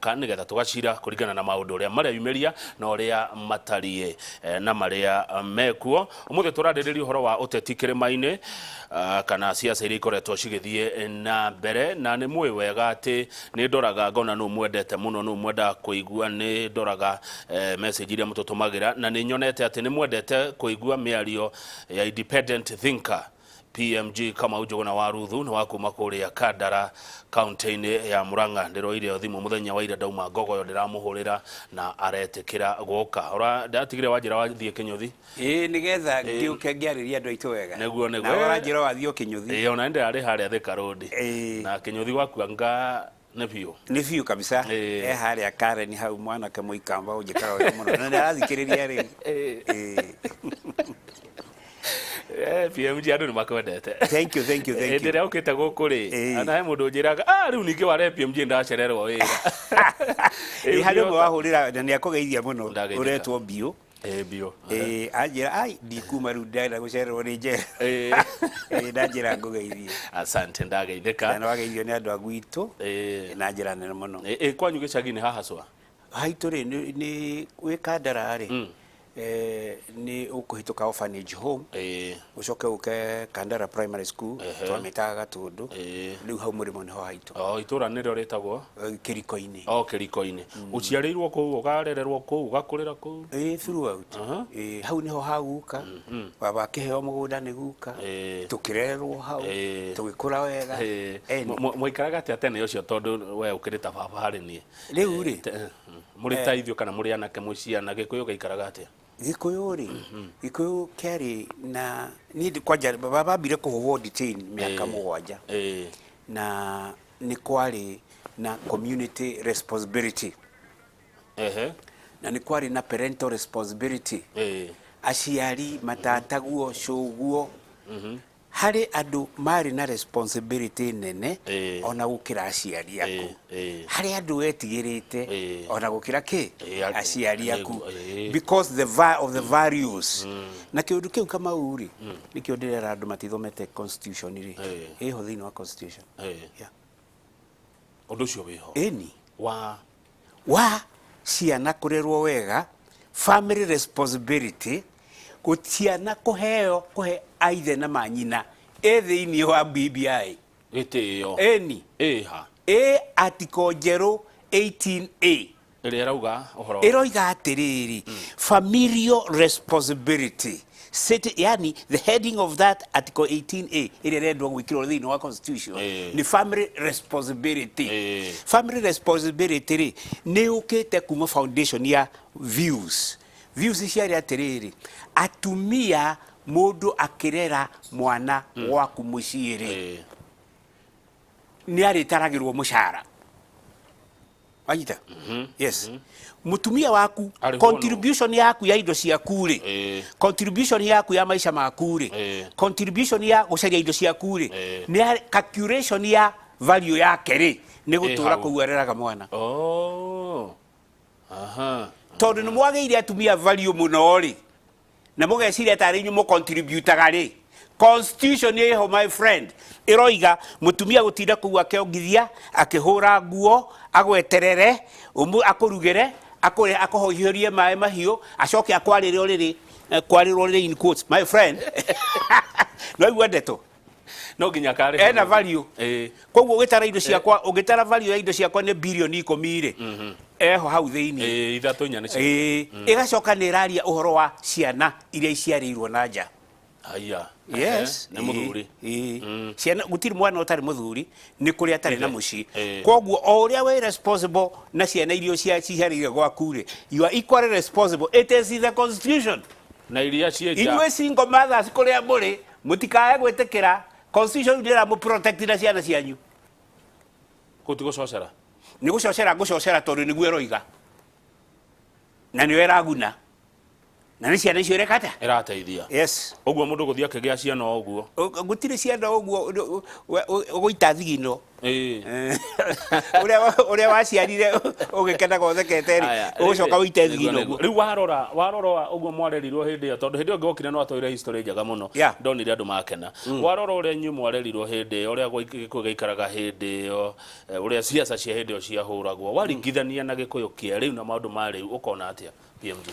Tũgoka nĩgetha tũgacira kũringana na maũndũ ũrĩa mareyumĩria na ũrĩa matariĩ na marĩa mekuo. Ũmũthĩ tũrarĩrĩria ũhoro wa ũteti kĩrĩma-inĩ kana siasa iria ikoretwo cigĩthiĩ na mbere, na nĩ mũĩ wega atĩ nĩ ndoraga ngona nũ mwendete mũno, nũ mwendaga kũigua. Nĩ ndoraga message iria mũtũtũmagĩra na nĩ nyonete atĩ nĩ mwendete kũigua mĩario ya independent thinker PMG Kamau Njũgũna wa Ruthu, nĩ wa kuma kũrĩa Kandara, kaunti-inĩ ya Murang'a. Ndĩroire thimũ mũthenya wa ira ndauma Ngogoyo, ndĩramũhũrĩra na aretĩkĩra gũka. Ora ndatigire wanjĩra wathiĩ Kĩnyũthi. Ĩĩ, nĩgetha ngĩũke ngĩarĩrie andũ aitũ wega. Nĩguo, nĩguo. Nawe ũranjĩra wathiĩ o Kĩnyũthi. Ĩĩ, ona ndĩrarĩ harĩa Thika Road. Na Kĩnyũthi gwakua nga nĩ biũ. Nĩ biũ kabisa. E harĩa Karen hau, mwanake mũikamba ũnjĩkaga wega mũno na nĩ arathikĩrĩria rĩu. Ĩĩ. PMG, andũ nĩ makwendete. Thank you, thank you, thank you. Hĩndĩ ĩrĩa ũkĩte gũkũ rĩ, ana he mũndũ ũnjĩraga, "Ah, rĩu ningĩ warehe PMG, ndacererwo wĩra." Ĩĩ, harĩ ũmwe wahũrĩra na nĩ akũgeithia mũno. Ndageithĩka. Ũretwo Biũ. Ĩĩ, Biũ. Ĩĩ, anjĩra, "Ai, ndikuma rĩu, ndĩrenda gũcererwo nĩ njera." Ĩĩ, ndanjĩra ngũgeithie. Asante, ndageithĩka. Na nĩwageithio nĩ andũ a gwitũ na njĩra nene mũno. Ĩĩ, kwanyu gĩcagi-inĩ haha cwa? Haitũ rĩ, nĩ wĩ Kandara rĩ, nĩ ũkũhĩtũka orphanage home, ũcoke ũke Kandara Primary School, twamĩtaga Gatũndũ. Rĩu hau mũrĩmo nĩho haitũ. O itũra nĩrĩo rĩtagwo? Kĩriko-inĩ. O Kĩriko-inĩ. Ũciarĩirwo kũu, ũkarererwo kũu, ũgakũrĩra kũu? Ĩĩ, throughout. Ĩĩ, hau nĩho ha guka. Baba akĩheo mũgũnda nĩ guka. Tũkĩrererwo hau, tũgĩkũra wega. Ĩni. Mwaikaraga atĩa tene ũcio, tondũ we ũkĩrĩ ta baba harĩ niĩ? Rĩu rĩ, Mũrĩ ta ithuĩ kana mũrĩ anake mwĩ ciana, Gĩkũyũ gĩaikaraga atĩa? Gĩkũyũ rĩ, Gĩkũyũ kĩarĩ na niĩ kwanja baba ambire kũhũrwo detain mĩaka 7, na nĩ kwarĩ na community responsibility, na nĩ kwarĩ na parental responsibility. Aciari, matataguo, cũguo, harĩ andũ marĩ na responsibility nene ona gũkĩra aciari aku. Harĩ andũ wetigĩrĩte ona gũkĩra kĩ aciari aku, because the va of the values na kĩũndũ kĩu. Kamau rĩ, nĩkĩo ndĩrera andũ matithomete constitution rĩ, ĩho thĩinĩ wa constitution. Yeah. Ũndũ ũcio wĩho? Ĩni. Wa Wa ciana kũrerwo wega, family responsibility, ciana kũheo, kũhe aithe na manyina, ĩ thĩinĩ wa BBI. Gĩtĩo. Ĩni. Ĩha? Ĩ article njerũ 18A. Ĩrĩa ĩrauga ũhoro? Ĩroiga atĩrĩrĩ, familial responsibility. City, yani the heading of that article 18A ĩrĩa ĩrendwo gwĩkĩrwo thĩinĩ wa constitution nĩ family responsibility. Family responsibility rĩ, nĩ yũkĩte kuma foundation ya views. Views ciarĩ atĩrĩrĩ, atumia, mũndũ akĩrera mwana gwaku mũciĩ rĩ, nĩ arĩtaragĩrwo mũcara. Wanyita? Yes, mũtumia waku. Arĩhwo nũ? Contribution yaku ya indo ciaku rĩ, contribution yaku ya maica maku rĩ, contribution ya gũcaria indo ciaku rĩ, nĩ calculation ya value yake rĩ, nĩ gũtũra hau. Kũu areraga mwana. Oh. Aha. Tondũ nĩ mwagĩire atumia value mũno rĩ, na mũgeciria tarĩ inyuĩ mũcontributaga rĩ, constitution ĩho, my friend, ĩroiga mũtumia gũtinda kũu akĩongithia, akĩhũra nguo, agweterere, akũrugĩre, akũre, akũhiũrie maĩ mahiũ, acoke akwarĩre ũrĩrĩ, kwarĩrwo ũrĩrĩ in quotes, my friend, no igua ndeto. No nginya karĩhwo. Ena value. Koguo ũgĩtara indo ciakwa, ũgĩtara value ya indo ciakwa nĩ birioni 10 rĩ, eho hau thĩinĩ. Ĩĩ, ithatũ inya nĩ cia. Ĩĩ, ĩgacoka nĩ ĩraria ũhoro wa ciana iria iciarĩirwo na nja. Haya. Yes. Nĩ mũthuri. Ĩĩ. Ciana, gũtirĩ mwana ũtarĩ mũthuri, nĩ kũrĩa atarĩ na Ithe. mũciĩ. Koguo o ũrĩa wĩ responsible na ciana iria ciarĩire gwaku rĩ, you are equally responsible. It is in the constitution. Na iria ciĩ nja. Inyuĩ single mothers kũrĩa mũrĩ, mũtikae gwĩtĩkĩra constitution nĩ ĩramũ protect na ciana cianyu. Kũu ti gũcocera? Nĩ gũcocera ngũcocera, tondũ nĩguo ĩroiga na nĩyo ĩraguna. Na nĩ ciana icio ireka atĩa? Ĩrateithia. Yes. Ũguo mũndũ gũthiĩ akĩgĩa ciana o ũguo. Gũtirĩ ciana ũguo ũgũita thigino. Ĩĩ. Ũrĩa waciarire ũgĩkenaga ũthekete rĩ, Aya, ũgũcoka rĩu- ũite nĩguo, thigino nĩguo. ũguo. Rĩu warora ũguo mwarerirwo hĩndĩ ĩyo, tondũ hĩndĩ ĩyo ngĩokire no atwĩre history njega mũno. Ndonire andũ makena. Warora ũrĩa inyuĩ mwarerirwo hĩndĩ ĩyo, ũrĩa Gĩkũyũ gĩaikaraga hĩndĩ ĩyo, ũrĩa ciaca cia hĩndĩ ĩyo ciahũragwo, waringithania na Gĩkũyũ kĩa rĩu na maũndũ ma rĩu, ũkona atĩa, PMG?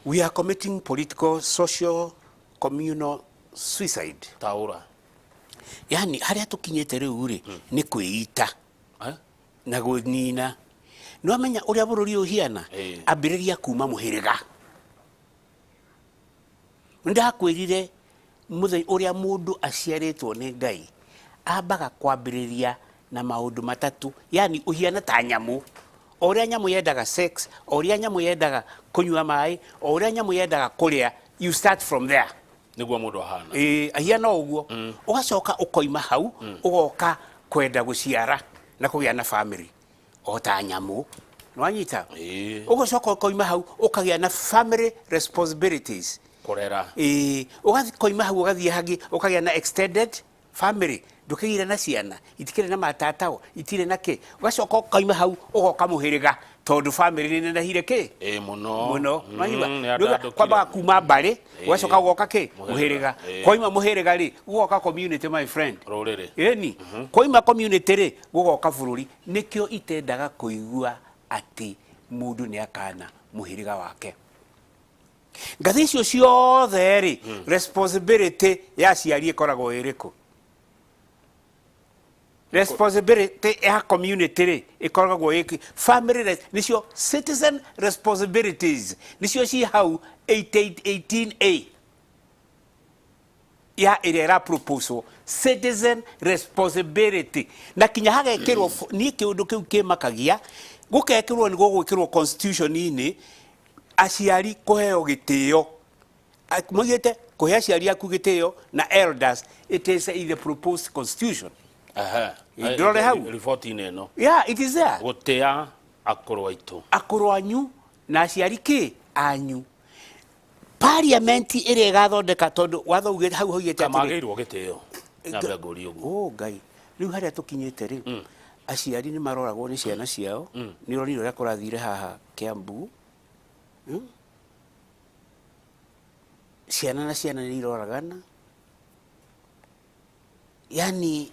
We are committing political, social, communal suicide. Taũra. Yani harĩa tũkinyĩte rĩu rĩ, nĩ kwĩita Eh? na gũnina. Nĩ wamenya ũrĩa bũrũri ũyũ ũhiana? Ĩĩ. Ambĩrĩria kuma mũhĩrĩga. Ndakwĩrire mũthenya ũrĩa mũndũ aciarĩtwo nĩ Ngai ambaga kwambĩrĩria na maũndũ matatũ, yani ũhiana ta nyamũ. O ũrĩa nyamũ yendaga sex, o ũrĩa nyamũ yendaga kũnyua maĩ, o ũrĩa nyamũ yendaga kũrĩa, you start from there. Nĩguo mũndũ ahana. Ĩĩ, ahiana o ũguo. Ũgacoka ũkoima hau, ũgoka kwenda gũciara na kũgĩa na family o ta nyamũ. Nĩwanyita? Ĩĩ. Ũgacoka ũkoima hau ũkagĩa na family responsibilities. Kũrera. Ĩĩ, ũgakoima hau ũgathiĩ hangĩ ũkagĩa na extended family, ndũkĩgĩire na ciana, itikĩrĩ na matatao, itirĩ na kĩ. Ũgacoka ũkoima hau ũgoka mũhĩrĩga, tondũ family nĩ nenehire kĩ? Ĩĩ, mũno. Mũno. Nĩwanyita? Nĩ Rĩu andandũkire. kwambaga kuma mbarĩ, ũgacoka ũgoka kĩ? Mũhĩrĩga. Mũhĩrĩga. Ĩĩ. Kwaima mũhĩrĩga rĩ, gũgoka community, my friend. Rũrĩrĩ. Ĩni. Kwaima community rĩ, gũgoka bũrũri. Nĩkĩo itendaga kũigua atĩ mũndũ nĩ akana mũhĩrĩga wake. Ngathĩ icio ciothe rĩ, responsibility ya aciari ĩkoragwo ĩrĩkũ? Responsibility ya community rĩ, ĩkoragwo ĩkĩ? Family nĩcio citizen responsibilities, nĩcio ci hau 18A ya ĩrĩa ĩra proposal citizen responsibility, na kinya hagekĩrwo niĩ kĩũndũ kĩu kĩmakagia gũkekĩrwo nĩ gũgwĩkĩrwo constitution-inĩ aciari kũheo gĩtĩo. Maugĩte kũhe aciari aku gĩtĩo na elders, it is in the proposed constitution. Aha. Ndũrore hau? Riboti-inĩ ĩno. Yeah, it is there. Gũtĩa akũrũ aitũ. Akũrũ anyu na aciari kĩ anyu. Parliament ĩrĩa ĩgathondeka, tondũ watho ugĩte hau haugĩte atĩrĩ. Kamagĩirwo gĩtĩo. Nyambe ngũrie ũguo. Oh Ngai, rĩu harĩa tũkinyĩte rĩ, aciari nĩ maroragwo nĩ ciana ciao. Nĩ ũronire ũrĩa kũrathire haha Kiambu. Ciana na ciana nĩ iroragana, yani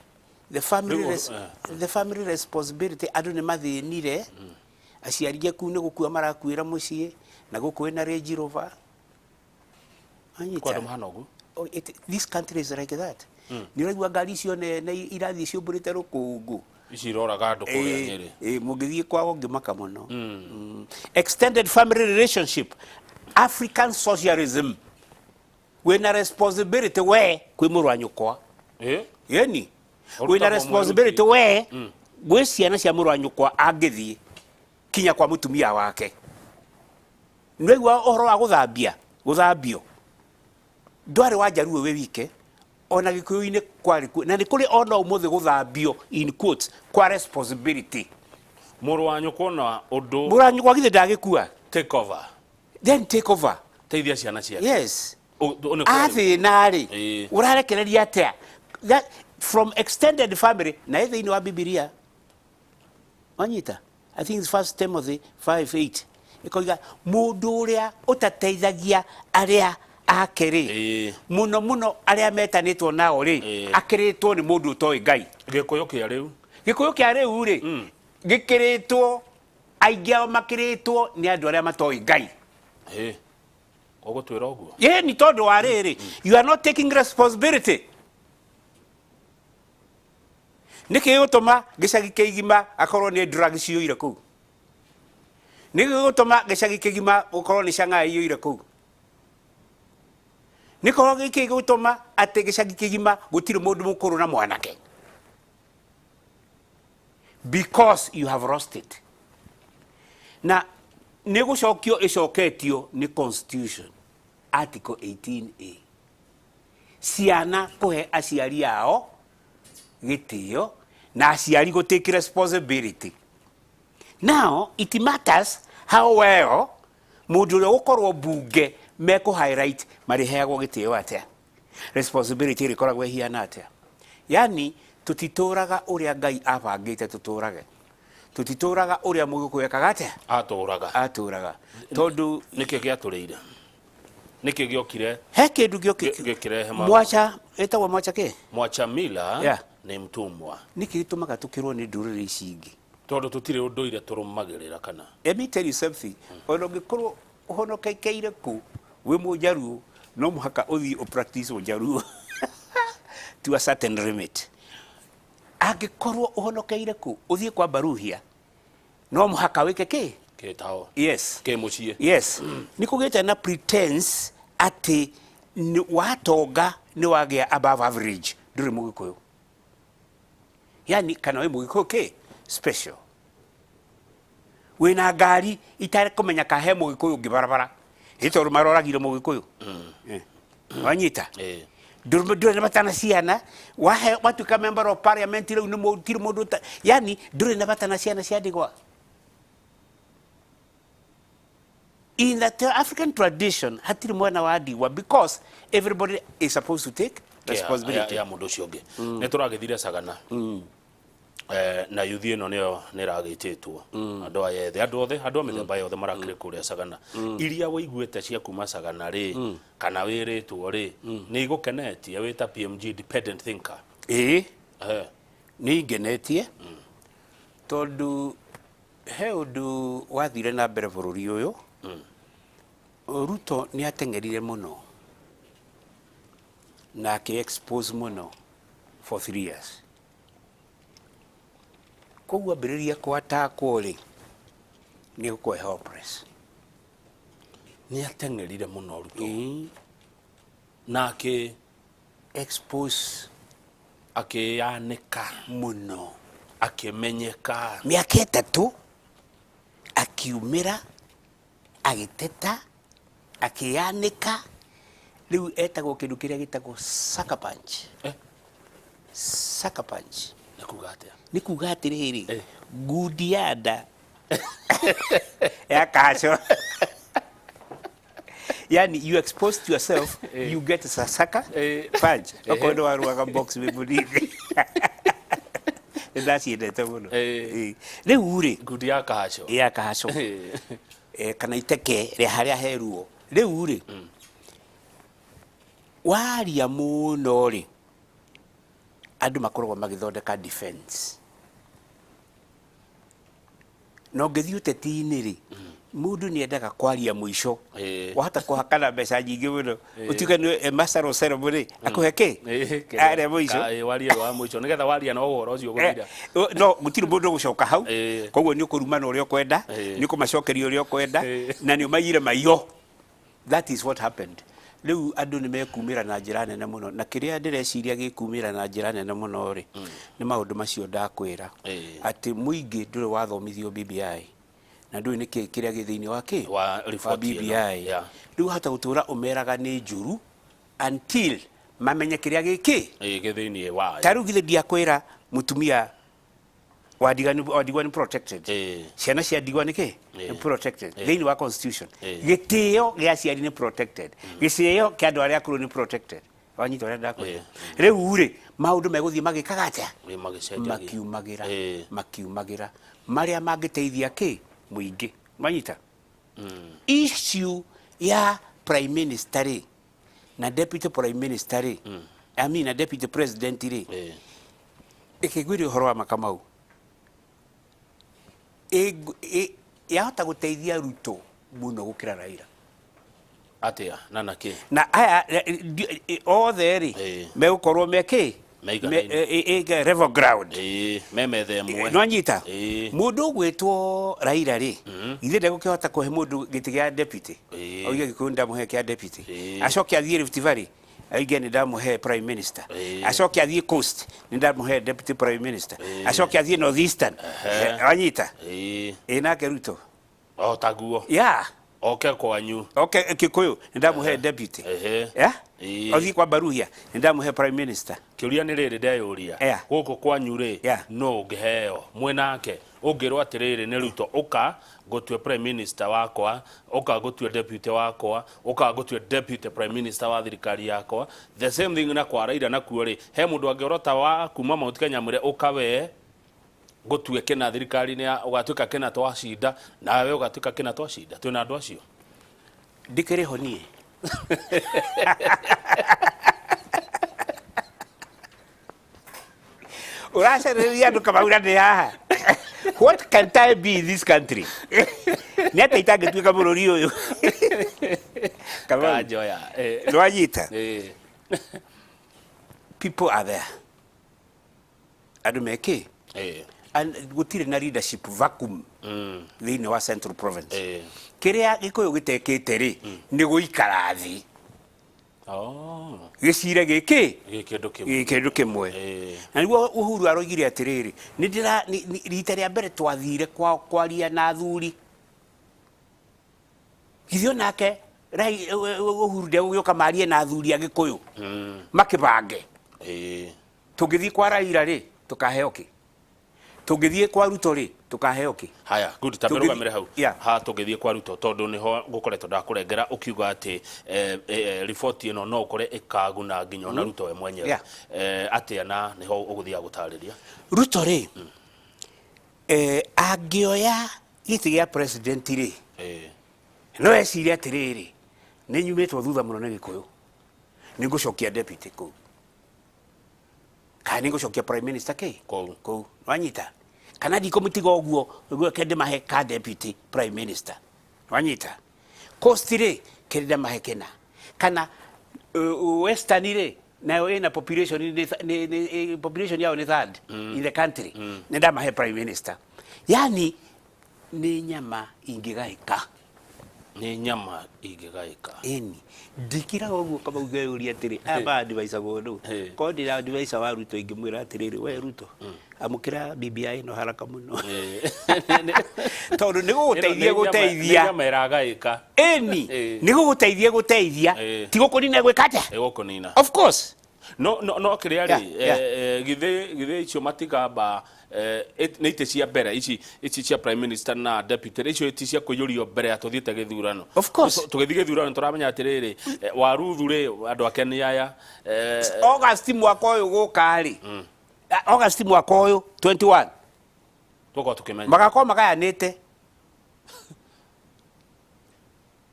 the family Rĩu, the family responsibility, andũ nĩ mathĩnire. Aciari aku nĩ gũkua marakuĩra mũciĩ na gũkũ wĩna Range Rover. Wanyita? Kwa andũ mahana ũguo. Oh, this country is like that. Nĩ ũraigua ngari icio nene irathiĩ ciũmbũrĩte rũkũngũ. Ici iroraga andũ kũrĩa Nyĩrĩ. Ĩĩ, mũngĩthiĩ kwao ngĩmaka mũno. Extended family relationship, African socialism, wĩna responsibility we kwĩ mũrũ wa nyũkwa. Ĩ? Yeni Ũrutagwo wĩna responsibility we gwĩ ciana cia mũrũ wa nyũkwa angĩthiĩ kinya kwa mũtumia wake. Nĩwaigua ũhoro wa gũthambia, gũthambio ndwarĩ wa Njaruo wĩ wike, ona Gĩkũyũ-inĩ kwarĩ kuo, na nĩ kũrĩ ona ũmũthĩ gũthambio in quotes kwa responsibility. Mũrũ wa nyũkwa ona ũndũ. Mũrũ wa nyũkwa githĩ ndagĩkua? Take over. Then take over. Teithia ciana ciake. Yes. Nĩ kwarĩ. Athĩna rĩ, ũrarekereria atĩa? That, from extended family, na ĩ thĩinĩ wa Bibilia, wanyita? I think it's First Timothy 5:8, ĩkoiga mũndũ ũrĩa ũtateithagia arĩa ake rĩ, mũno mũno arĩa metanĩtwo nao rĩ, akĩrĩtwo nĩ mũndũ ũtoĩ Ngai. Gĩkũyũ kĩa rĩu. Gĩkũyũ kĩa rĩu rĩ, gĩkĩrĩtwo, aingĩ ao makĩrĩtwo nĩ andũ arĩa matoĩ Ngai. Ĩĩ. Ũgũtwĩra ũguo? Ĩĩ, nĩ tondũ wa rĩrĩ, you are not taking responsibility. Nĩkĩ gĩgũtũma gĩcagi kĩgima akorwo nĩ drugs ciyũire kũu? Nĩkĩ gĩgũtũma gĩcagi kĩgima gũkorwo nĩ cang'aa iyũire kũu? Nĩkorwo gĩkĩ gĩgũtũma atĩ gĩcagi kĩgima gũtirĩ mũndũ mũkũrũ na mwanake? Because you have lost it. Na nĩ gũcokio ĩcoketio nĩ constitution article 18A, ciana kũhe aciari ao gĩtĩo na aciari gũ take responsibility. Now it matters how well mũndũ ũrĩa ũgũkorwo mbunge. Mekũ highlight marĩheagwo gĩtĩo atĩa? Responsibility ĩrĩkoragwo ĩhiana atĩa? Yani tũtitũraga ũrĩa Ngai abangĩte tũtũrage. Tũtitũraga ũrĩa Mũgĩkũyũ ekaga atĩa? Atũraga. Atũraga. Tondũ Nĩkĩ gĩatũrĩire? Nĩkĩ gĩokire? He kĩndũ gĩokire Gĩkĩrehe maũndũ. Mwacha, ĩtagwo mwacha kĩ? Mwacha mila nĩ mtumwa. Nĩkĩ gĩtũmaga tũkĩrwo nĩ ndũrĩrĩ ici ingĩ? Tondũ tũtirĩ ũndũire tũrũmagĩrĩra kana? Let me tell you something. Ona ũngĩkorwo ũhonokekeire kũ wĩ Mũjaruo, no mũhaka ũthiĩ ũ practice Ũjaruo to a certain limit. Angĩkorwo ũhonokeire kũ ũthiĩ kwa Baruhia, no mũhaka wĩke kĩ? Kĩtao. Yes. Kĩ mũciĩ. Yes. Nĩ kũgĩte na pretense atĩ watonga nĩ wagĩa above average, ndũrĩ Mũgĩkũyũ. Yani kana wĩ Mũgĩkũyũ kĩ special. Wĩna ngari itakũmenya ka he Mũgĩkũyũ ũngĩ barabara. Ĩ tondũ maroragire Mũgĩkũyũ. Wanyita? Ndũrĩ na bata na ciana, wahe watuĩka member of parliament rĩu nĩ tirĩ mũndũ yani ndũrĩ na bata na ciana cia ndigwa. In the African tradition hatirĩ mwana wa ndigwa because everybody is supposed to take responsibility. Ya mũndũ ũcio ũngĩ. Nĩ tũragĩthire Sagana. Na yuthi ĩno nĩyo nĩ ĩragĩtĩtwo. Andũ aya ethĩ, andũ othe, andũ a mĩthemba yothe marakĩrĩ kũrĩa Sagana. Iria wĩiguĩte cia kuma Sagana rĩ, kana wĩrĩtwo rĩ, nĩ igũkenetie wĩ ta PMG independent thinker? Ĩĩ. Nĩ ingenetie tondũ he ũndũ wathire na mbere bũrũri ũyũ. Ruto nĩ ateng'erire mũno na akĩ expose mũno for 3 years. Koguo ambĩrĩria kwatakwo rĩ, nĩ gũkorwo helpless. Nĩ ateng'erire mũno Ruto. Na akĩ expose, akĩyanĩka mũno, akĩmenyeka. Mĩaka 3 akiumĩra, agĩteta, akĩyanĩka. Rĩu etagwo kĩndũ kĩrĩa gĩtagwo sucker punch. Sucker punch. Nĩ kuga atĩa? Nĩ kuga atĩrĩrĩ, ngundi ya nda ya kaco. Yani you exposed yourself, you get a sucker punch. Okorwo nĩ warũaga box wĩ mũnini. Nĩ ndaciendete mũno. Rĩu rĩ, Ngundi ya kahaco. Ya kahaco. Kana iteke rĩa harĩa he ruo. Rĩu rĩ, waria mũno rĩ, andũ makoragwo magĩthondeka defense. Na ũngĩthiĩ ũteti-inĩ rĩ, mũndũ nĩ endaga kwaria mũico. Wahota kũhakana mbeca nyingĩ mũno. Ũtuĩke nĩ master of ceremony, akũhe kĩ? Aria mũico. Warie wa mũico nĩgetha waria no ũhoro ũcio ũgũthira. No gũtirĩ mũndũ ũgũcoka hau. Koguo nĩ ũkũrumana ũrĩa ũkwenda, nĩ ũkũmacokeria ũrĩa ũkwenda, na nĩ ũmaiyire maiyo. That is what happened. Rĩu andũ nĩ mekumĩra na njĩra nene mũno, na kĩrĩa ndĩreciria gĩkumĩra na njĩra nene mũno rĩ, nĩ maũndũ macio ndakwĩra. Atĩ mũingĩ ndũrĩ wathomithio BBI, na ndũĩ nĩkĩ kĩrĩa gĩ thĩinĩ wa kĩ? Wa Wa report ĩno. BBI. Rĩu wahota gũtũra ũmeraga nĩ njũru until mamenye kĩrĩa gĩkĩ. Gĩ thĩinĩ wayo. Ta rĩu githĩ ndiakwĩra mũtumia wa ndigwa nĩ protected. Ciana cia ndigwa nĩ kĩ? Nĩ protected. Thĩinĩ wa constitution. Gĩtĩo gĩa aciari nĩ protected. Gĩtĩo kĩa andũ arĩa akũrũ nĩ protected. Wanyita ũrĩa ndakwĩra? Rĩu rĩ, maũndũ megũthiĩ magĩkaga atĩa? Magĩcenjagia. Makiumagĩra, makiumagĩra. Marĩa mangĩteithia kĩ? Mũingĩ. Wanyita? Issue ya prime minister rĩ, na deputy prime minister rĩ, I mean na deputy president rĩ, ĩkĩngwĩre ũhoro wa Makamau, yahota gũteithia Ruto mũno gũkĩra Raila. Atĩa na nakĩ? Na aya othe rĩ, megũkorwo me kĩ? Maiganaine. Level ground. Me metha ĩmwe. Nĩwanyita? Mũndũ ũgwĩtwo Raila rĩ, githĩ ndegũkĩhota kũhe mũndũ gĩtĩ gĩa deputy? Oige Gĩkũyũ nĩndamũhe kĩa deputy. Acoke athiĩ Rift Valley, oige nĩndamũhe prime minister. Acoke athiĩ Coast, nĩndamũhe deputy prime minister. Acoke athiĩ North Eastern. Wanyita? Ĩ nake Ruto. O taguo. Yeah. Oke kwanyu. Okay, Kikuyu nĩ ndamũhe deputy. Yeah? Athiĩ kwa Baruhia nĩ ndamũhe prime minister. Kĩũria nĩ rĩrĩ ndeyũria. Gũkũ kwanyu rĩ, no ũngĩheo mwĩnake ũngĩrwo atĩrĩrĩ nĩ Ruto, ũka ngũtue prime minister wakwa, ũka ngũtue deputy wakwa, ũka ngũtue deputy prime minister wa thirikari yakwa. The same thing na kwa Raila nakuo rĩ, he mũndũ angĩorota wa kuma Mount Kenya mwĩre ũka we ngũtue kĩna thirikari-inĩ ya ũgatuĩka kĩna twacinda, nawe ũgatuĩka kĩna twacinda. Twĩna andũ acio. Ndikĩrĩ ho niĩ. Ũracarĩria andũ Kamau na ndĩ haha. What can I be in this country? Nĩ atĩa itangĩtuĩka bũrũri ũyũ? Kamau, Kanjoya. Nĩwanyita? People are there. Andũ mekĩ? And gũtirĩ na leadership vacuum thĩinĩ wa Central Province. Kĩrĩa Gĩkũyũ gĩtekĩte rĩ, nĩ gũikara thĩ. Gĩcire gĩkĩ? Gĩ kĩndũ kĩmwe. Gĩ kĩndũ kĩmwe. Na nĩguo Uhuru aroigire atĩrĩrĩ, nĩ ndĩra, nĩ, nĩ, rita rĩa mbere twathire kwao kwaria na athuri. Githĩ onake Uhuru ndegũgĩũka marie na athuri a Gĩkũyũ? Makĩbange. Tũngĩthiĩ kwa Raila rĩ, tũkaheo kĩ? Tũngĩthiĩ kwa Ruto rĩ, tũkaheo kĩ? Haya, good, ta mĩrũgamĩre hau. Ha tũngĩthiĩ kwa Ruto tondũ nĩho ngũkoretwo ndakũrengera ũkiuga atĩ riboti ĩno no ũkore ĩkaguna nginya ona Ruto we mwenyewe. Atĩa na nĩho ũgũthiaga gũtarĩria? Ruto rĩ, angĩoya gĩtĩ gĩa president rĩ, no ecirie atĩrĩrĩ, nĩ nyumĩtwo thutha mũno nĩ Gĩkũyũ, nĩ ngũcokia deputy kũu. Kana nĩ ngũcokia prime minister kĩ? Kũu. Kũu. Wanyita? Kana ndikũmũtiga ũguo, ũguo ke ndĩmahe ka deputy prime minister. Wanyita? Coast rĩ, kĩrĩ ndĩmahe kĩna. Kana Western rĩ, nayo ĩna population nĩ, nĩ, nĩ, population yao nĩ third in the country. Nĩ ndamahe prime minister. Yani nĩ nyama ingĩgaĩka. Nĩ nyama ingĩgaĩka. Ĩni. Ndikiraga ũguo Kamau ngeyũria atĩrĩ, aya ma advisor nũ? Korwo ndĩra advisor wa Ruto ingĩmwĩra atĩrĩrĩ, we Ruto, amũkĩra BBI ĩno haraka mũno. Tondũ nĩ gũgũteithia gũteithia. Nĩ nyama ĩragaĩka. Ĩni. Nĩ gũgũteithia gũteithia. Ti gũkũnina gwĩka atĩa? Ĩgũkũnina. Of course. No, no, no kĩrĩa rĩ, githĩ, githĩ icio matigamba, nĩ itĩ cia mbere, ici, ici cia prime minister na deputy, icio ti cia kũiyũrio mbere ya tũthiĩte gĩthurano. Of course. Tũgĩthiĩ gĩthurano tũramenya atĩrĩrĩ, Waruthu rĩ, andũ ake nĩ aya, August mwaka ũyũ gũka rĩ, August mwaka ũyũ 21. Tũkorwo tũkĩmenya. Magakorwo magayanĩte.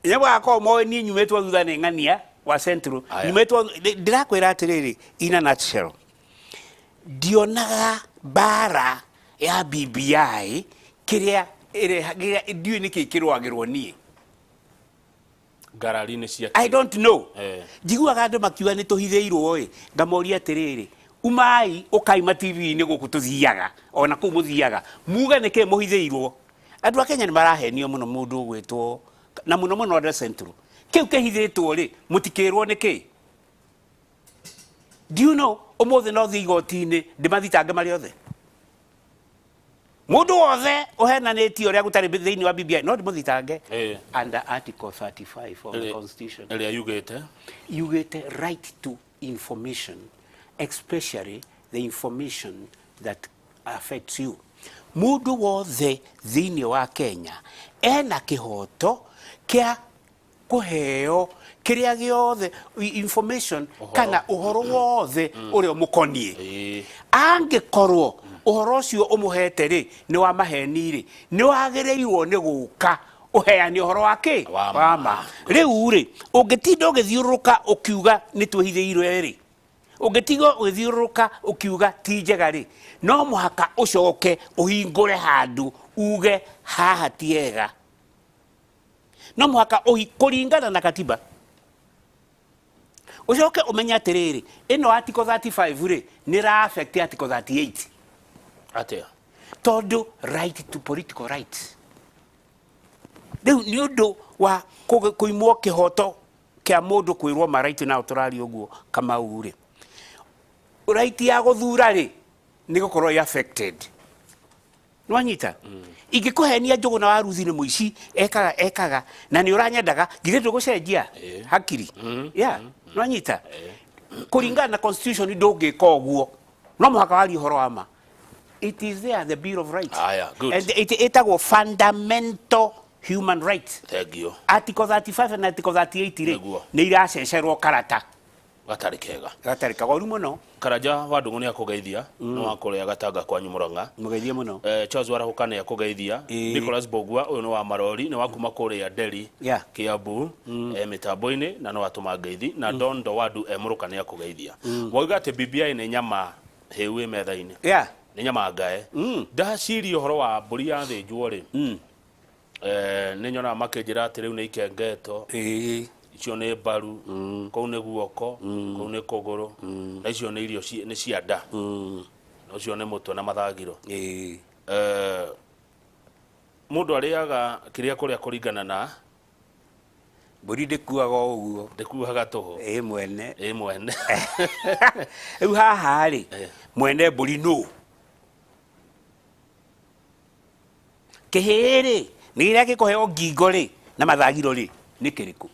Nĩ magakorwo moĩ niĩ nyumĩtwo thutha nĩ ng'ania wa Central. Nyumĩtwo, ndĩrakwĩra atĩrĩrĩ, in a nutshell, ndionaga mbara ya BBI kĩrĩa ĩreha, kĩrĩa ndiũĩ nĩkĩ kĩrũagĩrwo niĩ. Ngarari-inĩ cia I don't know. Njiguaga andũ makiuga nĩ tũhithĩirwo ĩ, ngamoria atĩrĩrĩ, umai ũkaima T V-inĩ gũkũ tũthiaga, ona kũu mũthiaga, muge nĩkĩ mũhithĩirwo. Andũ a Kenya nĩ marahenio mũno mũndũ ũgwĩtwo, na mũno mũno andũ a Central. Kĩu kĩhithĩtwo rĩ, mũtikĩrwo nĩkĩ? Do you know, ũmũthĩ no thiĩ igoti-inĩ ndĩmathitange marĩ othe? Mũndũ wothe ũhenanĩtie ũrĩa gũtarĩ thĩinĩ wa BBI no ndĩmũthitange. Under Article 35 of the Constitution. Ĩrĩa yugĩte? Yugĩte right to information, especially the information that affects you. Mũndũ wothe thĩinĩ wa Kenya ena kĩhoto kĩa kũheo kĩrĩa gĩothe information Ũhoro. kana ũhoro wothe ũrĩa ũmũkoniĩ. Angĩkorwo ũhoro ũcio ũmũhete rĩ nĩ wa maheni rĩ, nĩ wagĩrĩirwo nĩ gũka ũheane ũhoro wa kĩ? Wa Wa ma. ma. Rĩu rĩ, ũngĩtinda ũgĩthiũrũrũka ũkiuga nĩ twĩhithĩirwe rĩ, ũngĩtiga ũgĩthiũrũrũka ũkiuga ti njega rĩ, no mũhaka ũcoke ũhingũre handũ uge haha ti hega. No mũhaka kũringana na katiba. Ũcoke ũmenye atĩrĩrĩ, ĩno article 35 rĩ, nĩ ĩra affect article 38. Atĩa? Tondũ right to political rights. Rĩu nĩ ũndũ wa kũimwo kĩhoto kĩa mũndũ kwĩrwo ma right nao tũraria ũguo Kamau rĩ. Right ya gũthura rĩ, nĩ gũkorwo ĩ affected. Nĩwanyita? Ingĩkũhenia Njũgũna wa Ruthi nĩ mũici ekaga ekaga na nĩ ũranyendaga, githĩ ndũgũcenjia hakiri? Yeah, nĩwanyita? Kũringana na constitution ndũngĩka ũguo, no mũhaka warie ũhoro wa ma. It is there, the Bill of Rights. Aya, good. And it ĩtagwo fundamental human rights. Thank you. Article 35 na Article 38 rĩ, Nĩguo. nĩ iracecerwo karata. Gatarĩ kega. Gatarĩ kagoru mũno. Karanja wa Ndung'u nĩ akũgeithia, nĩ wa kũrĩa Gatanga kwanyu Murang'a. Mũgeithie mũno. Charles Warahũka nĩ akũgeithia. Nicholas Mbũgua ũyũ nĩ wa Marori, nĩ wa kuma kũrĩa Nderi, Kiambu, mĩtambo-inĩ na no atũma ngeithi. Na Don Ndowadu e Mũrũka nĩ akũgeithia. Wauga atĩ BBI nĩ nyama hĩu ĩ metha-inĩ. Nĩ nyama ngae. Ndaciria ũhoro wa mbũri yathĩnjwo rĩ, nĩ nyonaga makĩnjĩra atĩ rĩu nĩ ikengeto. Icio nĩ mbaru, kũu nĩ guoko, kũu nĩ kũgũrũ, na icio nĩ irio nĩ cia nda. Na ũcio nĩ mũtwe na mathagiro. Mũndũ arĩaga kĩrĩa kũrĩa kũringana na Mbũri ndĩkuaga o ũguo. Ndĩkuaga tũhũ. Ĩ mwene. Ĩ mwene. Rĩu haha rĩ, mwene mbũri nũ? Kĩhĩĩ rĩ, nĩ kĩrĩa gĩkũheo ngingo rĩ, na mathagiro rĩ, nĩ kĩrĩkũ?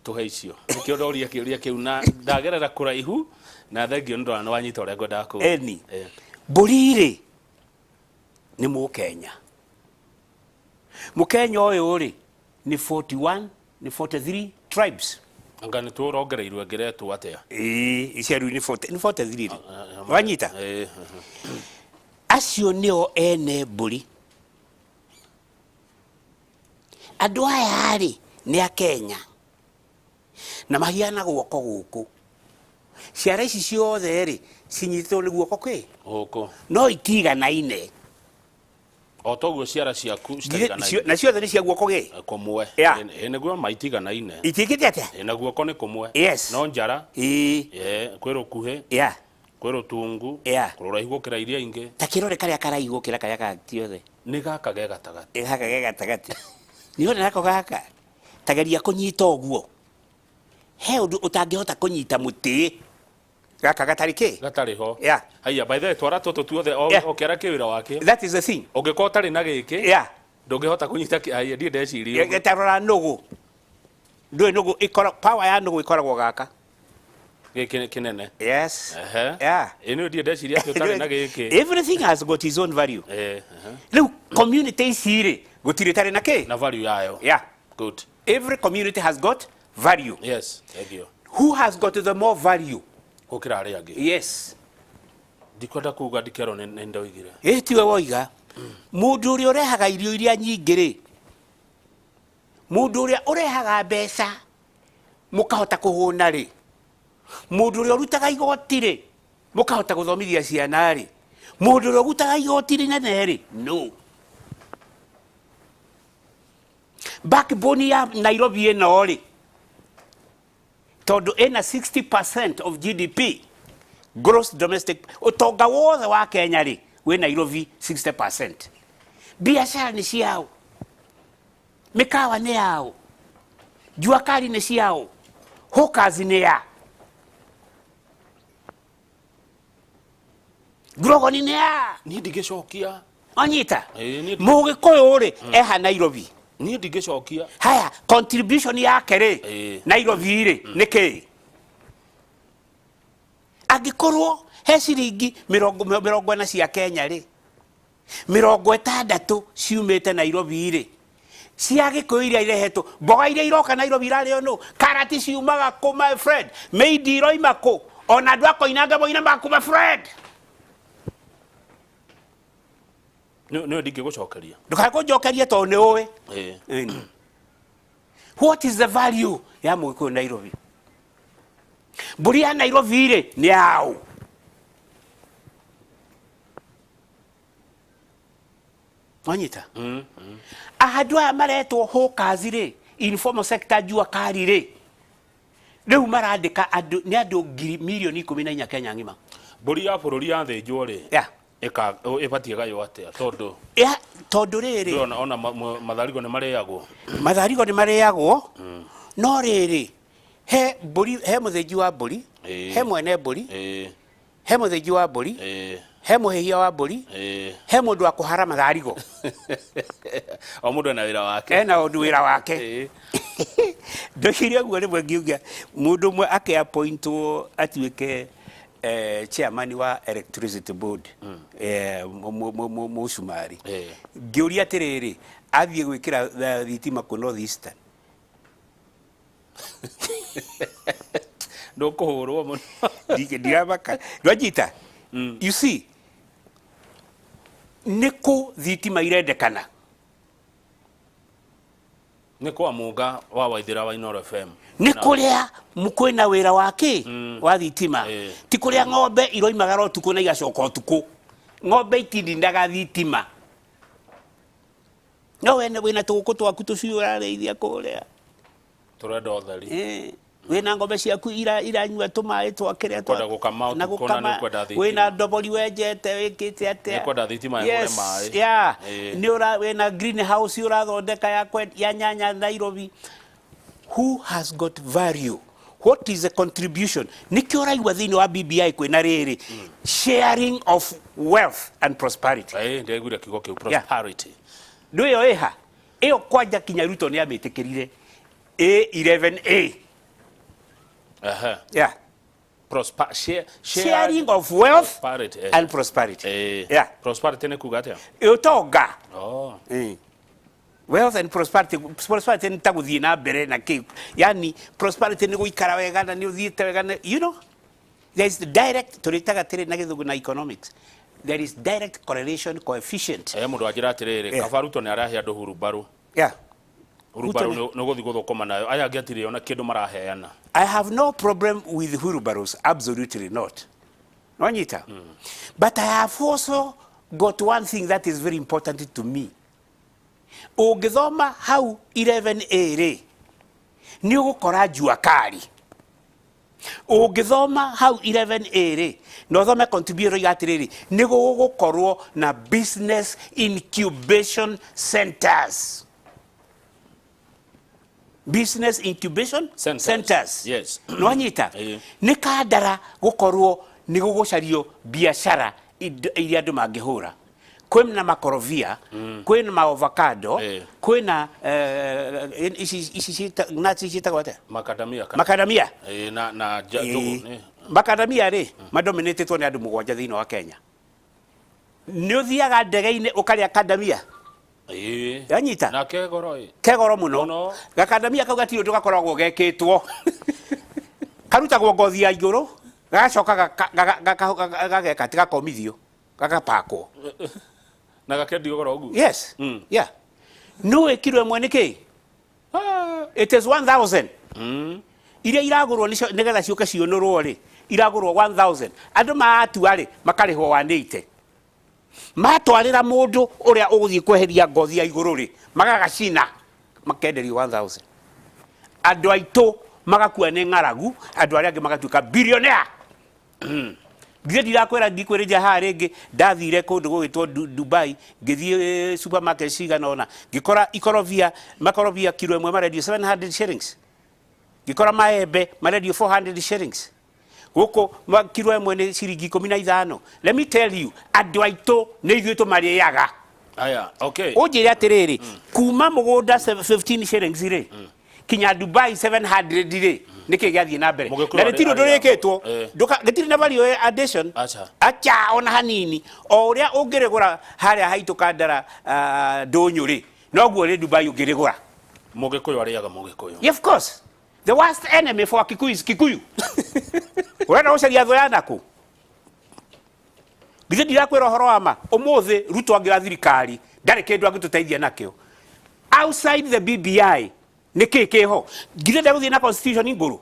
Tũhe icio. Nĩkĩo ndoria kĩũria kĩu na ndagerera kũraihu na thengio nĩ ndona nĩ wanyita ũrĩa ngwendaga kũũria. Eni. Mbũri rĩ, nĩ Mũkenya. Mũkenya ũyũ rĩ, nĩ 41, nĩ 43 tribes. Anga nĩ tũrongereirwo ĩngĩ ĩretwo atĩa? Ĩĩ, icio rĩu nĩ 40, nĩ 43 rĩ. Wanyita? Acio nĩo ene mbũri. Andũ aya rĩ, nĩ a Kenya. Na mahiana guoko gũkũ. Ciara ici ciothe rĩ, cinyitĩtwo nĩ guoko kĩ? Gũkũ. No itiganaine. O toguo ciara ciaku citaiganaine. Na ciothe nĩ cia guoko gĩ? Kũmwe. Ĩ nĩguo ma itiganaine. Itiĩkĩte atĩa? Ĩ na guoko nĩ kũmwe. Yes. No njara. Ĩ. Kwĩ rũkuhĩ. Kwĩ rũtungu. Kwĩ rũraihu gũkĩra iria ingĩ. Ta kĩrore karĩa karaihu gũkĩra karĩa kangĩ ciothe. Nĩ gaka ge gatagatĩ. Gaka ge gatagatĩ. Nĩ ũrona nako gaka? Ta geria kũnyita ũguo. He ũndũ ũtangĩhota kũnyita mũtĩ. Gaka gatarĩ kĩ? Gatarĩ ho. Haiya, by the way, twara tũtũ tuothe o kĩara kĩ wĩra wakĩo. That is the thing. Ũngĩkorwo ũtarĩ na gĩkĩ, ndũngĩhota kũnyita kĩ, haiya, ndirĩ ndeciria ũguo. Ta rora nũgũ. Ndũĩ nũgũ ĩkoragwo, power ya nũgũ ĩkoragwo gaka. Gĩkĩ kĩnene. Yes. Ehe. Ĩ nĩ ndirĩ ndeciria atĩ ũtarĩ na gĩkĩ. Everything has got its own value. Rĩu community ici rĩ, gũtirĩ ĩtarĩ na kĩ? Na value yayo. Good. Every community has got value. Yes, thank you. Who has got the more value? Gũkĩra arĩa angĩ. Yes. Ndikwenda kuga ndikerwo nĩ ndoigire. Ĩ tiwe woiga. Mũndũ ũrĩa ũrehaga irio iria nyingĩ rĩ, mũndũ ũrĩa ũrehaga mbeca mũkahota kũhũna rĩ, mũndũ ũrĩa ũrutaga igoti rĩ, mũkahota gũthomithia ciana rĩ, mũndũ ũrĩa ũrutaga igoti rĩnene rĩ, no. Backbone ya Nairobi ĩno rĩ, tondũ ĩna 60% of GDP, gross domestic, ũtonga wothe wa Kenya rĩ, wĩ Nairobi 60%. Biacara nĩ ciao, mĩkawa nĩ yao, jua kali nĩ ciao, hawkers nĩ ya, Grogoni nĩ ya. Niĩ ndingĩcokia. Wanyita? Ĩĩ, niĩ Mũgĩkũyũ rĩ, eha Nairobi. Niĩ ndingĩcokia. Haya, contribution yake rĩ, Nairobi rĩ, nĩ kĩĩ? Angĩkorwo he ciringi 40 cia Kenya rĩ, 60 ciumĩte Nairobi rĩ, cia Gĩkũyũ iria irehetwo, mboga iria iroka Nairobi irarĩo nũ? Karati ciumaga kũ my friend? Mĩindi iroima kũ? Ona andũ a Koinange moina maku my friend. Nĩ ndingĩgũcokeria. Ndũkae kũnjokeria tondũ nĩ ũĩ. Ĩĩ. What is the value ya Mũgĩkũyũ Nairobi? Mbũri ya Nairobi rĩ, nĩ yaũ? Wanyita? Andũ aya maretwo hawkers rĩ, informal sector jua kali rĩ, rĩu marandĩka andũ, nĩ andũ ngiri mirioni 14 Kenya ng'ima. Mbũri ya bũrũri yathĩnjwo rĩ, ĩbatiĩ ĩgaywo atĩa? Tondũ Ya, tondũ rĩrĩ. Ndũrona ona matharigo nĩ marĩagwo. Matharigo nĩ marĩagwo, no rĩrĩ, he mbũri, he mũthĩnji wa mbũri, he mwene mbũri, he mũthĩnji wa mbũri, He mũhĩhia wa mbũri. He mũndũ wa kũhara matharigo. O mũndũ ena wĩra wake. Ena ũndũ wĩra wake. Ndoigire ũguo rĩmwe ngiuga mũndũ ũmwe akĩapointwo atuĩke chairman wa electricity board, mũcumarĩ. Ngĩũria atĩrĩrĩ, athiĩ gwĩkĩra thitima kũ North Eastern? Ndũkũhũrwo mũno. Ndiramaka, ndwanyita. You see, nĩ kũ thitima irendekana? Nĩ kwa Mũnga wa Waithĩra wa Inooro FM. Nĩ kũrĩa kwĩna wĩra wa kĩ wa thitima. Ti kũrĩa ng'ombe iroimagara ũtukũ na igacoka ũtukũ. Ng'ombe itininaga thitima. No wene wĩna tũgũkũ twaku tũcui ũrarĩithia kũrĩa. Tũrenda ũtheri. Wĩna ng'ombe ciaku iranyua tũmaĩ twa kĩrĩa. Kwenda gũkama na ũtukũ na gũkama. nĩ ũkwenda thitima. Wĩna ndobori wenjete wĩkĩte atĩa. Nĩ ũkwenda thitima ĩhũre maĩ. Nĩ ũra wĩna greenhouse ũrathondeka ya nyanya Nairobi. Who has got value? What is the contribution? Nĩkĩo ũraigua thĩinĩ wa BBI kwĩna rĩrĩ sharing of wealth and prosperity. Ndĩraiguire kiugo kĩu, prosperity. Ndũ ĩyo ĩha ĩyo kwanja kinya Ruto nĩ amĩtĩkĩrire A11A. Yeah. Sharing of wealth prosperity, and prosperity. Yeah. Prosperity nĩ kuga atĩa? Ũtonga. Oh. Wealth and prosperity. Prosperity nĩ ta gũthiĩ na mbere na kĩ. Yani prosperity nĩ gũikara wega na nĩ ũthiĩte wega na, you know, there is direct, tũrĩtaga tĩrĩ na gĩthũngũ na economics. There is direct correlation coefficient. Mũndũ anjĩra atĩrĩrĩ, kaba Ruto nĩ arahe andũ hurumbarũ. Hurumbarũ nĩ ũgũthiĩ gũthũkũma nayo. Aya angĩ hatirĩ ona kĩndũ maraheana. I have no problem with wheelbarrows, absolutely not. Nwanyita? But I have also got one thing that is very important to me. Ũngĩthoma hau 11A rĩ, nĩ ũgũkora jua kali. Ũngĩthoma hau 11A rĩ, na ũthome contributor oiga atĩrĩrĩ, nĩ gũgũkorwo na business incubation centers. Business incubation Centers. centers. Yes. Nwanyita? Nĩ kandara gũkorwo nĩ gũgũcario biacara iria andũ mangĩhũra. Kwĩna makorobia, kwĩna maovacado, kwĩna ici nuts ciĩtagwo atĩa? Macadamia kana? Macadamia. Na njũgũ, nĩ. Macadamia rĩ, madominatĩtwo nĩ andũ mũgwanja thĩinĩ wa Kenya. Nĩ ũthiaga ndege-inĩ ũkarĩa kadamia? Yanyita? Na ke goro ĩ. Ke goro mũno. Mũno. Gakadamia kau gatirĩ ũndũ gakoragwo gekĩtwo. Karutagwo ngothi ya igũrũ, gagacoka gageka atĩ gakomithio, gagapakwo. Na gakendio goro ũguo? Yes. Yeah. No ĩkiro ĩmwe nĩ kĩ? It is 1000. Iria iragũrwo nĩgetha ciũke ciũnũrwo rĩ, iragũrwo 1000. Andũ matua rĩ, makarĩhwo 180. Matwarĩra mũndũ ũrĩa ũgũthiĩ kweheria ngothi ya igũrũ rĩ, magagacina, makenderio 1000. Andũ aitũ magakua nĩ ng'aragu, andũ arĩa angĩ magatuĩka billionaire. Githĩ ndirakwĩra, ndikwĩrĩria haha rĩngĩ, ndathire kũndũ gũgĩtwo Dubai, ngĩthiĩ supermarket cigana ũna, ngĩkora ikorobia, makorobia kiro ĩmwe marendio 700 shillings. Ngĩkora maembe marendio 400 shillings. Gũkũ kiro ĩmwe nĩ ciringi ikũmi na ithano. Let me tell you, andũ aitũ nĩ ithuĩ tũmarĩaga. Aya, okay. Ũnjĩre atĩrĩrĩ, kuma mũgũnda 15 shillings rĩ, kinya Dubai 700 rĩ, nĩkĩ gĩathiĩ na mbere? Mũgĩkũyũ Na rĩtirĩ ũndũ arĩ- rĩkĩtwo. Gĩtirĩ na value addition. Acha. Acha, ona hanini. O ũrĩa ũngĩrĩgũra harĩa haitũ Kandara, ndũnyũ rĩ, noguo rĩ Dubai ũngĩrĩgũra. Mũgĩkũyũ arĩaga mũgĩkũyũ. Yeah, of course. The worst enemy for Kikuyu is Kikuyu. Ũrenda gũcaria thũ ya nakũ? Githĩ ndirakwĩra ũhoro wa ma? Ũmũthĩ Ruto angĩoya thirikari, ndarĩ kĩndũ angĩtũteithia nakĩo. Outside the BBI, nĩ kĩĩ kĩho? Githĩ ndegũthiĩ na constitution ngũrũ?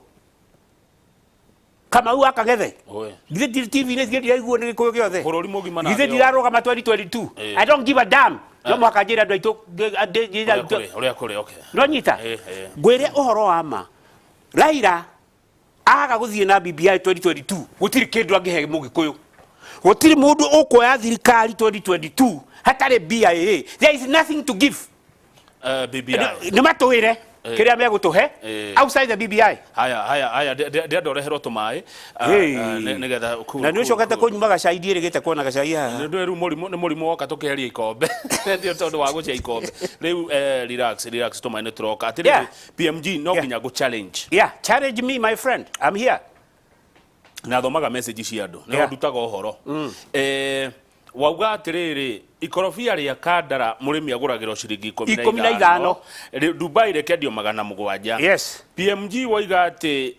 Kamau wa Kang'ethe. Oe. Githĩ TV-inĩ githĩ ndiraiguo nĩ gĩkũyũ gĩothe? Bũrũri mũgima na Githĩ thĩ yothe. ndirarũgama 2022? I don't give a damn. No mũhaka njĩre andũ aitũ, njĩre Ũrĩa andũ kũrĩ, ũrĩa kũrĩ, okay. Nĩwanyita? Ngwĩre ũhoro wa ma. Raila aga gũthiĩ na BBI 2022, gũtirĩ kĩndũ angĩhe mũgĩkũyũ. Gũtirĩ mũndũ ũkuoya thirikari 2022 hatarĩ BIA. There is nothing to give. BBI. Nĩ matũĩre. Kĩrĩa megũtũhe outside the BBI. Haya, haya, haya, ndĩrenda ũreherwo tũmaĩ, Hey. nĩgetha Na nĩ ũcokete kũnyuma gacai, ndiĩrĩgĩte kuona gacai haha. Nĩ rĩu mũrimũ, nĩ mũrimũ woka tũkĩheria ikombe. Ndio tondũ wa gũcia ikombe rĩu. Relax, relax, tũmaĩ nĩ tũroka. Atĩrĩrĩ, PMG no nginya gũ challenge. Yeah, challenge me, my friend, I'm here. Na thomaga message cia andũ nĩ ndutaga ũhoro. Wauga atĩrĩrĩ, ikorobia rĩa Kandara mũrĩmi agũragĩrwo ciringi ikũmi 15. Rĩu Dubai rĩkendio 700. PMG wauga atĩ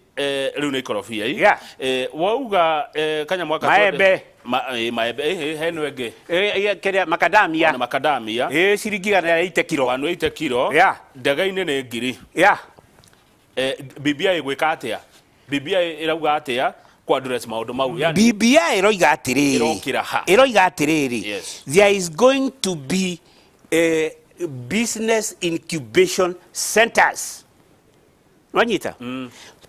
rĩu nĩ ikorobia i. Wauga kanyamũ gaka Maembe. Maembe, heno ĩngĩ. Kĩrĩa macadamia. Na macadamia. Ciringi 180 kiro. 180 kiro. Ndege-inĩ nĩ 1000. BBI ĩgwĩka atĩa? BBI ĩrauga atĩa ku address maũndũ mau? Yani BBI ĩroiga atĩrĩrĩ, Ĩrokĩra ha? Ĩroiga atĩrĩrĩ, there is going to be business incubation centers. Wanyita?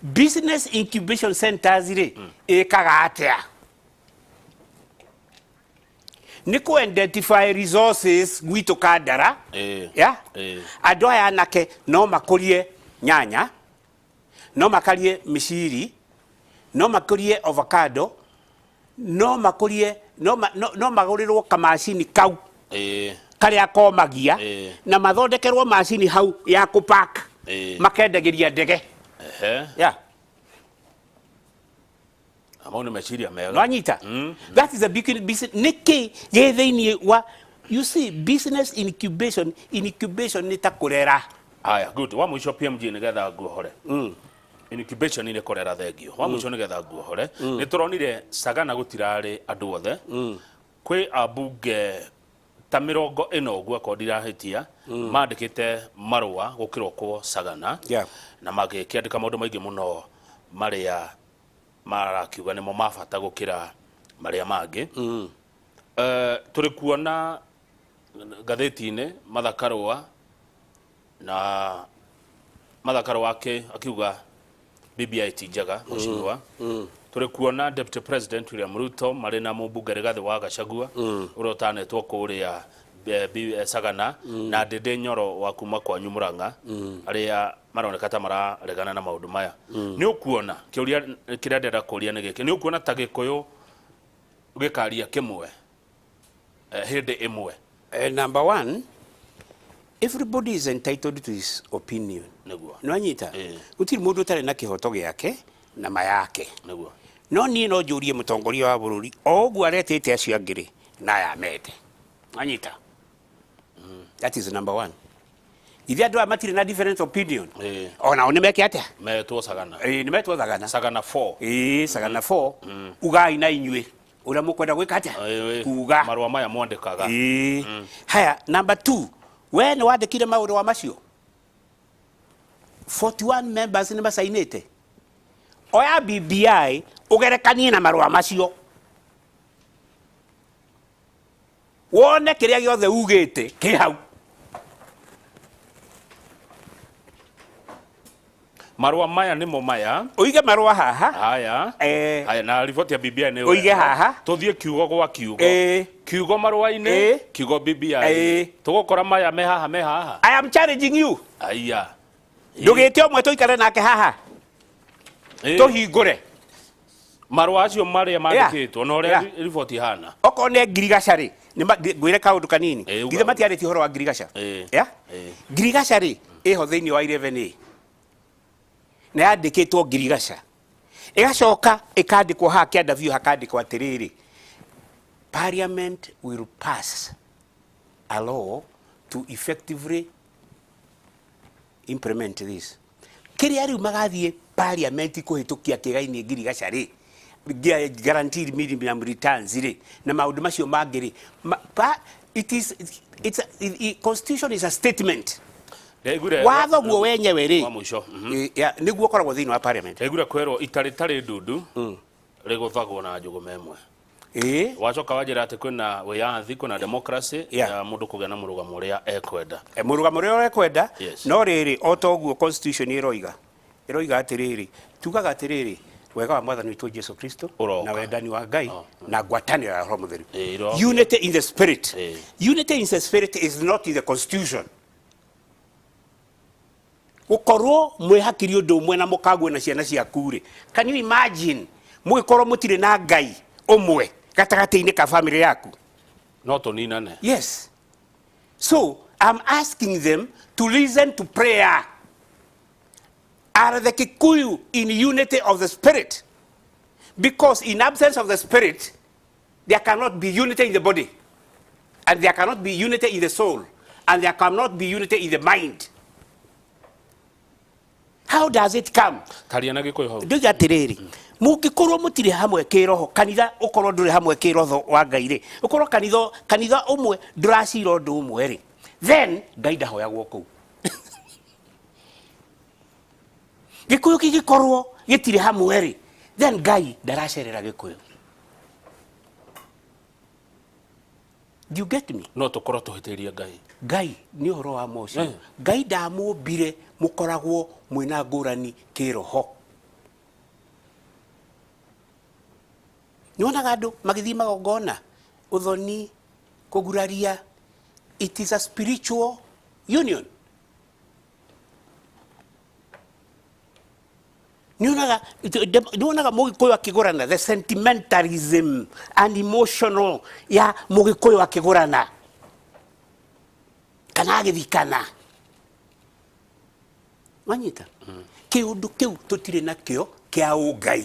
Business incubation centers rĩ, ĩkaga atĩa? Nĩ kũ identify resources gwitũ Kandara. Yeah? Andũ aya anake no makũrie nyanya, no makarie mĩciri, no makũrie avocado, no makũrie, no magũrĩrwo kamacini kau karĩa komagia, na mathondekerwo macini hau ya kũpack, makendagĩria ndege. Yeah. Mau nĩ meciria mega. Nwanyita? That is a big business. Nĩkĩ gĩ thĩinĩ wa, you see, business incubation? Incubation nĩ ta kũrera. Haya, good. Wa mũico, PMG, nĩgetha nguohore. Incubation nĩ kũrera, thengio. Wa mũico nĩgetha nguohore, nĩ tũronire Sagana gũtirarĩ andũ othe. Kwĩ ambunge ta 40 ũguo, akorwo ndirahĩtia, mandĩkĩte marũa gũkĩrokwo Sagana, na magĩkĩandĩka maũndũ maingĩ mũno marĩa marakiuga nĩmo ma bata gũkĩra marĩa mangĩ. Tũrĩ kuona ngathĩti-inĩ Martha Karũa, na Martha Karũa akiuga BBI ti njega, mheshimiwa. Tũrĩ kuona Deputy President William Ruto marĩ na mũmbunge Rigathĩ wa Gachagua, ũrĩa ũtanetwo kũrĩa Sagana, na Ndĩndĩ Nyoro wa kuma kwanyu Murang'a, arĩa maroneka ta mararegana na maũndũ maya. Nĩ ũkuona, kĩũria kĩrĩa ndĩrenda kũria nĩ gĩkĩ, nĩ ũkuona ta Gĩkũyũ gĩkaria kĩmwe hĩndĩ ĩmwe? Number one, everybody is entitled to his opinion. Nwanyita? Gũtirĩ mũndũ ũtarĩ na kĩhoto gĩake na ma yake. No niĩ no njũrie mũtongoria wa bũrũri, o ũguo aretĩte acio angĩ rĩ, na aya mete. Nwanyita? That is number one. Ithe andũ aya matirĩ na different opinion. Onao nĩ meke atĩa? Metwo Sagana. Nĩ metwo Thagana. Sagana 4. Ĩĩ, Sagana 4. Ugai na inyuĩ ũrĩa mũkwenda gwĩka atĩa, kuga. Marũa maya mwandĩkaga. Ĩĩ. Haya, number two, we nĩ wandĩkire maũndũ wa macio 41 members nĩ macainĩte. Oya BBI ũgerekanie na marũa macio, wone kĩrĩa gĩothe ugĩte kĩ hau. Marũa maya nĩmo maya. Ũige marũa haha. Haya. Haya, na riboti ya BBI nĩ Ũige haha. Tũthiĩ kiugo gwa kiugo. Kiugo marũa-inĩ, kiugo BBI. Tũgũkora maya me haha, me haha. I am challenging you. Aya. Ndũgĩte ũmwe tũikare nake haha, tũhingũre. Marũa acio marĩa mandĩkĩtwo na ũrĩa riboti ihana. Okorwo nĩ ngirigaca rĩ, ngwĩre kaũndũ kanini. Uga. Githĩ matiarĩtie ũhoro wa ngirigaca? Yeah? Ngirigaca rĩ, ĩho thĩinĩ wa 11A na yandĩkĩtwo ngirigaca, ĩgacoka ĩkandĩkwo haha kĩanda biũ, hakandĩkwo atĩrĩrĩ, "Parliament will pass a law to effectively implement this." Kĩrĩa rĩu magathiĩ parliament kũhĩtũkia kĩgainie ngirigaca rĩ, guaranteed minimum returns rĩ, na maũndũ macio mangĩ rĩ, it is it's a, i, constitution is a statement. Ndaiguire Watho guo wenyewe rĩ, wa mũico. Ya, nĩguo ũkoragwo thĩinĩ wa parliament. Ndaiguire kwĩrwo ita rĩtarĩ ndundu rĩgũthagwo na njũgũma ĩmwe. Wacoka wanjĩra atĩ kwĩna wĩyathi, kwĩna democracy ya mũndũ kũgĩa na mũrũgamo ũrĩa ekwenda. Mũrũgamo ũrĩa ũrekwenda. No rĩrĩ, o ta ũguo constitution ĩroiga atĩrĩrĩ, tugaga atĩrĩrĩ, wega wa mwathani witũ Jesu Kristo Ũroka. na wendani wa Ngai Oh. na ngwatanĩro ya Roho Mũtheru. Ĩroka. Unity in the spirit. Unity in the spirit is not in the constitution. Gũkorwo mwĩ hakiri ũndũ ũmwe na mũkaguo na ciana ciaku rĩ, can you imagine mũgĩkorwo mũtirĩ na Ngai ũmwe gatagatĩ-inĩ ka family yaku? No tũninane. Yes. So I'm asking them to listen to prayer. Are the Kikuyu in unity of the Spirit? Because in absence of the Spirit, there cannot be unity in the body, and there cannot be unity in the soul, and there cannot be unity in the mind. How does it come? Taria na Gĩkũyũ hau. Ndoiga atĩrĩrĩ, mũngĩkorwo mũtirĩ hamwe kĩroho, kanitha ũkorwo ndũrĩ hamwe kĩroho wa Ngai rĩ, ũkorwo kanitha ũmwe ndũracira ũndũ ũmwe rĩ, then Ngai ndahoyagwo kũu. Gĩkũyũ kĩngĩkorwo gĩtirĩ hamwe rĩ, then Ngai ndaracerera Gĩkũyũ. Do you get me? No tũkorwo tũhĩtĩirie Ngai. Ngai nĩ ũhoro wa mocio. Ngai ndamũmbire mũkoragwo mwĩna ngũrani kĩroho. Nĩwonaga andũ magĩthiĩ magongona, ũthoni, kũguraria. It is a spiritual union. Nĩwonaga mũgĩkũyũ akĩgũrana, the sentimentalism and emotional ya mũgĩkũyũ akĩgũrana kana agĩthikana. Wanyita? Kĩũndũ kĩu tũtirĩ nakĩo kĩa ũngai,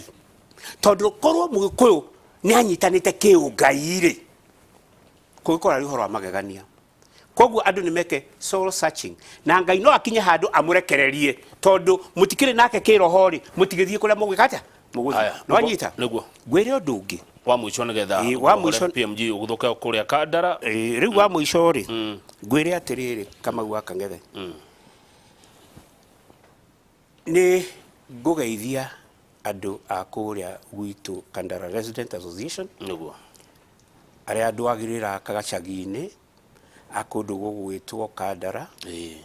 tondũ korwo mũgĩkũyũ nĩ anyitanĩte kĩũngai rĩ, kũgĩkorwo arĩ ũhoro wa magegania. Koguo andũ nĩ meke soul searching, na Ngai no akinye handũ amũrekererie, tondũ mũtikĩrĩ nake kĩroho rĩ, mũtigĩthiĩ kũrĩa mũgwĩka atĩa, mũgũthiĩ. Aya, Nĩ wanyita? Nĩguo. Ngwĩre ũndũ ũngĩ wa mũico nĩgetha Ĩĩ, wa mũico. PMG ũgũthũke kũrĩa Kandara. Ĩĩ, rĩu wa mũico rĩ, ngwĩre atĩrĩrĩ, Kamau wa Kang'ethe, nĩ ngũgeithia andũ a kũrĩa gwitũ Kandara Resident Association, Nĩguo. arĩa ndwagĩrĩra kagacagi-inĩ a kũndũ gũgwĩtwo Kandara,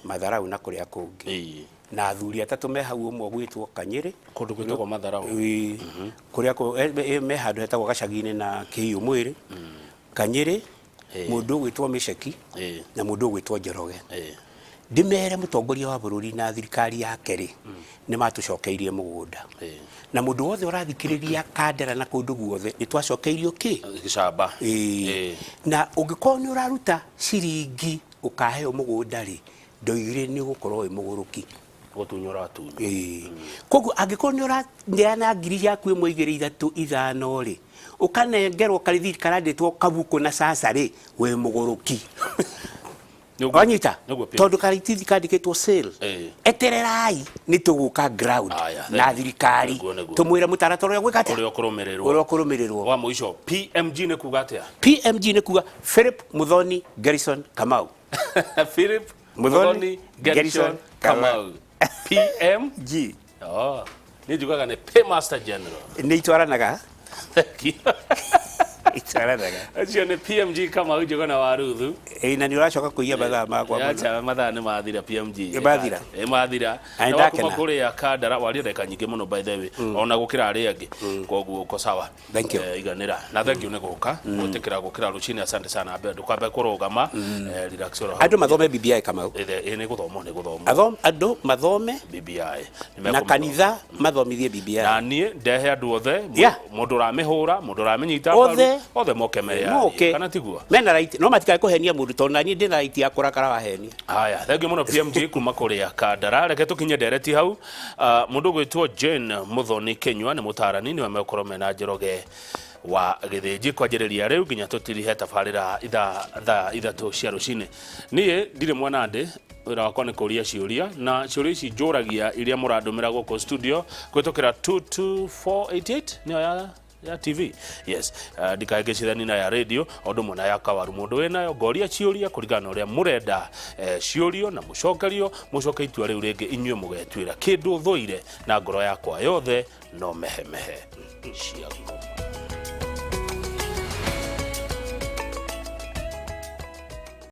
Matharau na kũrĩa kũngĩ, na athuri atatũ me hau, ũmwe ũgwĩtwo Kanyĩrĩ. Kũndũ gwĩtagwo Matharau. Ĩĩ, kũrĩa me handũ hetagwo gacagi-inĩ na Kĩhiũ mwĩrĩ, Kanyĩrĩ, mũndũ ũgwĩtwo Mĩceki na mũndũ ũgwĩtwo Njoroge. Ndĩmere mũtongoria wa bũrũri na thirikari yake rĩ, nĩ matũcokeirie mũgũnda, na mũndũ wothe ũrathikĩrĩria Kandara na kũndũ guothe, nĩ twacokeirio kĩ? Gĩcamba. Ĩĩ. Na ũngĩkorwo nĩ ũraruta ciringi ũkaheo mũgũnda rĩ, ndoigire nĩ ũgũkorwo wĩ mũgũrũki. Gũtunywo ũratunywo. Ĩĩ. Koguo angĩkorwo nĩ ũraneana ngiri ciaku ĩmwe, igĩrĩ, ithatũ, ithano rĩ, ũkanengerwo karĩthiti karandĩtwo kabuku na caca rĩ, wĩ mũgũrũki. Nĩguo. Wanyita? Nĩguo pia. Tondũ karĩthiti kandĩkĩtwo sale. Etererai, nĩ tũgũka ground Aya, na thank you. thirikari Nĩguo, nĩguo. tũmwĩre mũtaratara ũrĩa gwĩka atĩa, ũrĩa ũkũrũmĩrĩrwo. Ũrĩa ũkũrũmĩrĩrwo. Wa mũico, PMG nĩ kuga atĩa? PMG nĩ kuga Philip Muthoni Garrison Kamau. Philip Muthoni Muthoni Gershon Gershon Kamau. PM G. Oh, nĩ njugaga nĩ Paymaster General. Nĩ itwaranaga. Thank you. Itwaranaga. Ũcio nĩ PMG Kamau Njũgũna wa Ruthu. Ĩĩ, na nĩ ũracoka kũiya mathaa makwa mũno. Acha, mathaa nĩ mathira, PMG. Nĩ mathira? Ĩ, mathira. Na nĩ Na wakuma ndakena. kũrĩa Kandara waria ndagĩka nyingĩ mũno by the way, ona gũkĩra arĩa angĩ, koguo uko sawa. Thank you. Iganĩra na thank you nĩ gũka gwĩtĩkĩra gũkĩra rũcinĩ. Asante sana. Ambe ndũkambe kũrũgama, relax oro hau. Andũ mathome BBI, Kamau. Ĩ, nĩ gũthomwo, nĩ gũthomwo. Andũ mathome BBI. Na kanitha mathomithie BBI. Na niĩ ndehe andũ othe, mũndũ ũramĩhũra, mũndũ ũramĩnyita Othe. mbaru, othe moke meyarie. Moke. Kana tiguo? Mena right, no matikae kũhenia mũndũ, tondũ naniĩ ndĩna right ya kũrakara wahenia. Haya, thengiũ mũno PMG kuma kũrĩa Kandara. Reke tũkinye ndereti hau. Mũndũ ũgwĩtwo Jane Muthoni Kĩnyua nĩ mũtarani, nĩwe megũkorwo mena Njoroge wa Gĩthĩnji kwanjĩrĩria rĩu nginya tũtirihe tabarĩra ithaa thaa 3 cia rũcinĩ. Niĩ ndirĩ mwanandĩ, wĩra wakwa nĩ kũria ciũria, na ciũria ici njũragia iria mũrandũmĩra gũkũ studio kũhĩtũkĩra 22488, nĩyo ya TV. Yes, ndikahĩngĩcithani na ya radio o ũndũ ũmwe na ya kawaru. Mũndũ wĩnayo ngoria ciũria kũringana na ũrĩa mũrenda, ciũrio na mũcokerio, mũcoke itua rĩu rĩngĩ inyuĩ mũgetuĩra. Kĩndũ thũire na ngoro yakwa yothe no mehemehe cia ngoma.